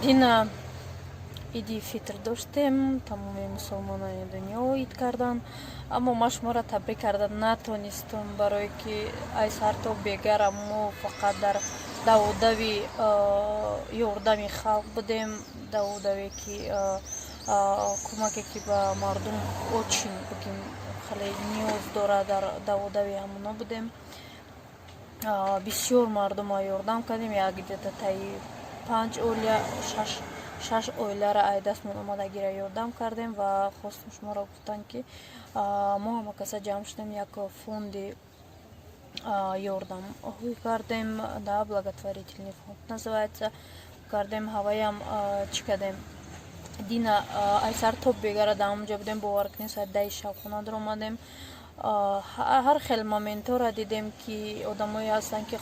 Дина Иди Фитр доштем, тамоми мусулмонони дунё ид карданд, аммо ман шуморо табрик карда натонистам, барое ки ай сар то бегара мо фақат дар даводави ёрдами халқ будем, даводаве ки кӯмаке ки ба мардум очень, бигем, хеле ниёз дорад, дар даводави ҳамоно будем. Бисёр мардума ёрдам кардем, як где-то таи панҷ оила, шаш оиларо ай дастмон омадагиро ёрдам кардем. Ва хостам шуморо гуфтан, ки мо ҳама каса ҷамъ шудем, як фонди ёрдам ҳуй кардем, да, благотворительный фонд называется, кардем. Ҳаваям чӣ кардем? Дина ай сар то бегара дар ҳамонҷо будем. Бовар кунед, соати 10-и шаб хона даромадем. Ҳар хел моментҳоро дидем, ки одамое ҳастанд, ки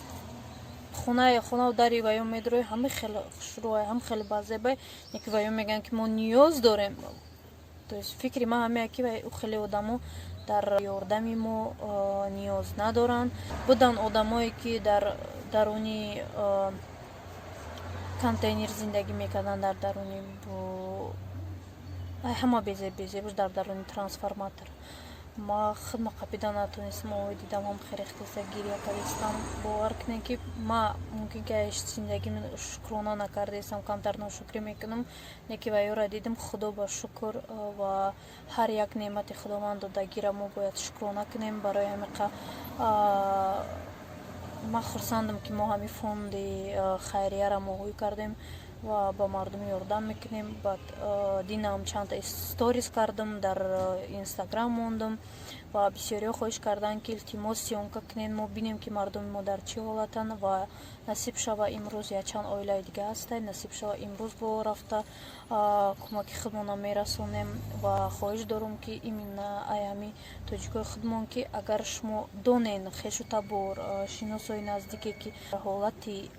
хонаи хонаву дари ваё медурои, ҳама хеле хушрӯай, ҳам хеле базебай, яки ваё мегӯянд, ки мо ниёз дорем. То есть фикри ман ҳамея, ки ӯ хеле одамо дар ёрдами мо ниёз надоранд. Буданд одамое, ки дар даруни контейнер зиндагӣ мекарданд, дар даруни ҳама безеб безебуш, дар даруни трансформатор. Ма худма қапида натонистам. Ой, дидам, ҳам херехтеса гиря кардистам. Бовар кунед, ки ма мумкин ки зиндагим шукрона накардаистам, камтар ношукрӣ мекунам, леки ваёра дидам, Худо ба шукр ва ҳар як неъмати Худованд додагира мо бояд шукрона кунем. Барои ҳамиқа ман хурсандам, ки мо ҳамин фонди хайрияро мо ҳуй кардем ва ба мардум ёрдам мекунем. Баъд динам чандта сторис кардам, дар Инстаграм мондам ва бисёриҳо хоҳиш карданд, ки илтимос, съёмка кунед, мо бинем, ки мардуми мо дар чӣ ҳолатанд. Ва насиб шава, имрӯз якчанд оилаи дига ҳастанд, насиб шава, имрӯз бо рафта кӯмаки худмона мерасонем. Ва хоҳиш дорум, ки именно ай ҳами тоҷикои худмон, ки агар шумо донен хешу табор, шиносои наздике, ки ҳолати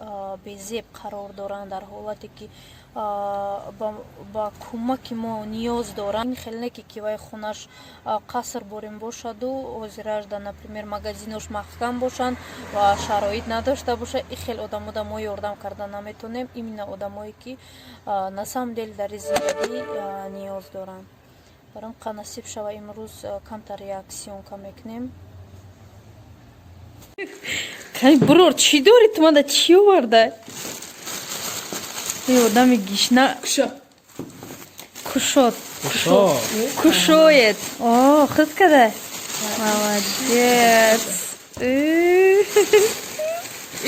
безеб қарор доранд, дар ҳолате ки ба кӯмаки мо ниёз доранд, хеле не ки вай хонаш қаср борем бошаду ҳозираш да, например, магазинош маҳкам бошанд ва шароит надошта бошад, и хел одамода мо ёрдам карда наметонем. Именно одамое, ки на самом деле дар зиндагӣ ниёз доранд. Баром қа насиб шава, имрӯз камтар як съёмка мекунем. Кай, бурор, чӣ дорӣ ту? Мада чӣ оварда? Е, одами гишна кушод кушоед. О, худ када, молодец.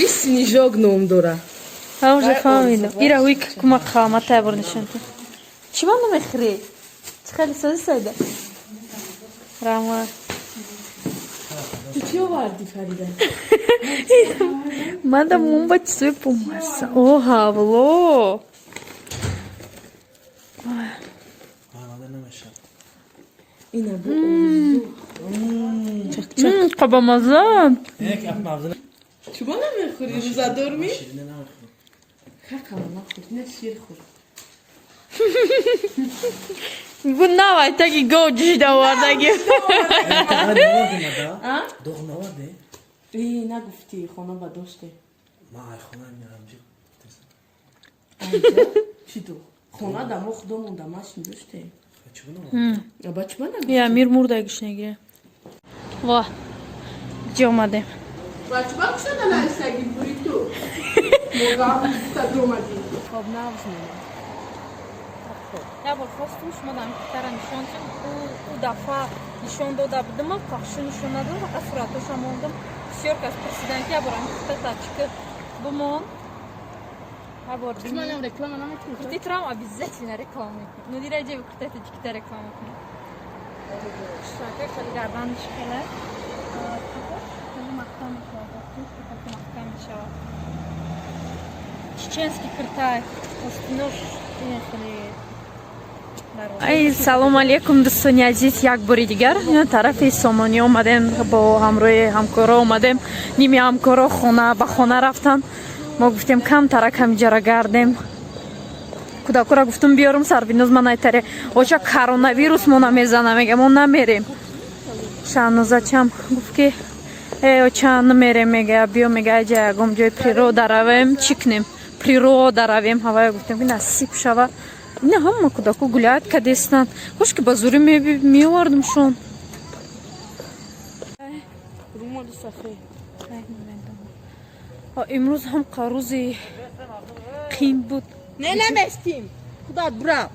И Снежок ном дора. Ҳа, уже фаҳмидам. Ира ҳуй кӯмак халмата бор нишон. Чӣ ма намехӯрӣ? Чӣ хеле сози сайда? Раҳмат. Ту чӣ овардӣ, Фарида? Мада мумба чизои бомазза. О, ҳавло. Омада намешавад. Ина бу орзу. Чак-чак. Қабамазза. Як аф мавзӯ. Чуба намехӯрӣ? Рӯзадор ми? Ширина намехӯрам. Какао нахӯр, не шир хӯр. Бу навай таги гов ҷушида овардаги. А? Доғ наварде? Э, нагуфтӣ, хона ба доште. Ма ай хона меарам. Айҷа? Чӣ ду? Хона да мо худомон дамашин доште. Чӣ наварде? Аба чуба нагуфтӣ? Я мир мурдагиш негире. Ва. Ҷо омадем. Ба чуба кушода наистаги бури ту? Моға гуфта омадӣ. Хоб нағз мемон. Як бор хостум шумо дар кӯртара нишон дем. Ӯ дафъа нишон дода будам, қахшу нишон надодам, фақат суратоша мондам. Бисёр кас пурсидан, ки як бор ҳамин курта тачка бимон. Як бор бини. Реклама намекунӣ? Курти турам обязательно реклама мекунем. Нодира, ҷеби куртаи тоҷикита реклама кунем. Шака хеле гарданш хеле. Хеле маҳкам мешавад. Маҳкам мешавад. Чеченский куртай. Остинош хеле. Ай, салом алейкум, дӯстони азиз, як бори дигар тарафи Сомонӣ омадем, бо ҳамроҳи ҳамкоро омадем. Ними ҳамкоро хона ба хона рафтан. Мо гуфтем, камтарак ҳамиҷара гардем. Кӯдакора гуфтум, биёрум. Сарвиноз ман айтаре, оча, коронавирус мо намезана, мега, мо намерем. Шаҳнозачам гуфт, ки э, оча, намерем, мега, биё, мега, айҷа ягом ҷои природа равем, чӣ кунем? Природа равем. Ҳавая гуфтем, ки насиб шава. Ина ҳама кӯдако гулять кадестанд. Хош ки ба зурӣ меовардумшон. Румоли сафед. Имрӯз ҳам рӯзи қин буд. Не, наместим. Худат бирав.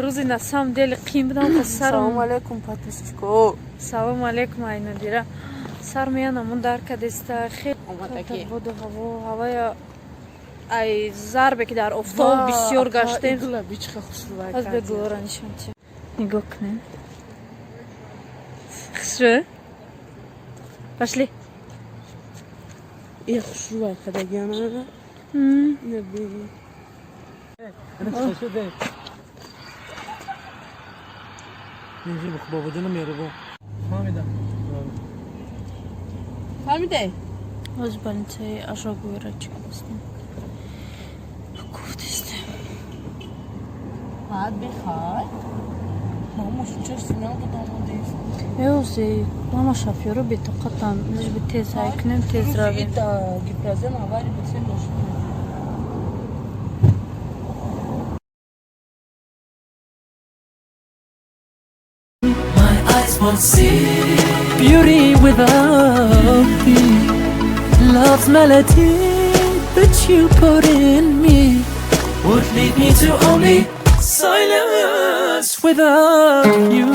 Рӯзи на самом деле қин будам. Салому алейкум, подписчико. Салому алейкум, Айнодира. Сар меянамон дар кадеста хел. Омадагӣ. Боду ҳаво, ҳавая ай зарбе ки дар офтоб бисёр гаштем. Гула бичха хушрӯвай. Аз бе гулора нишон тия. Нигоҳ кунем. Хушрӯ? Пошли. Е, хушрӯвай кадагиана. Не бини. Инҷи бобоҷону меҳрубон. Фаҳмидам. Фаҳмидай? Оз больницаи ожоговыйра чикастем. Гуфтестем. Баъд бихай. Ма мошинча синал буд омадист. Эози мама шофёро бетоқатам. Лишь бы тез ҳай кунем, тез равем. Гипрозем авари буд, се мошин. My eyes won't see beauty without thee. Love's melody that you put in me would lead me to only silence without you.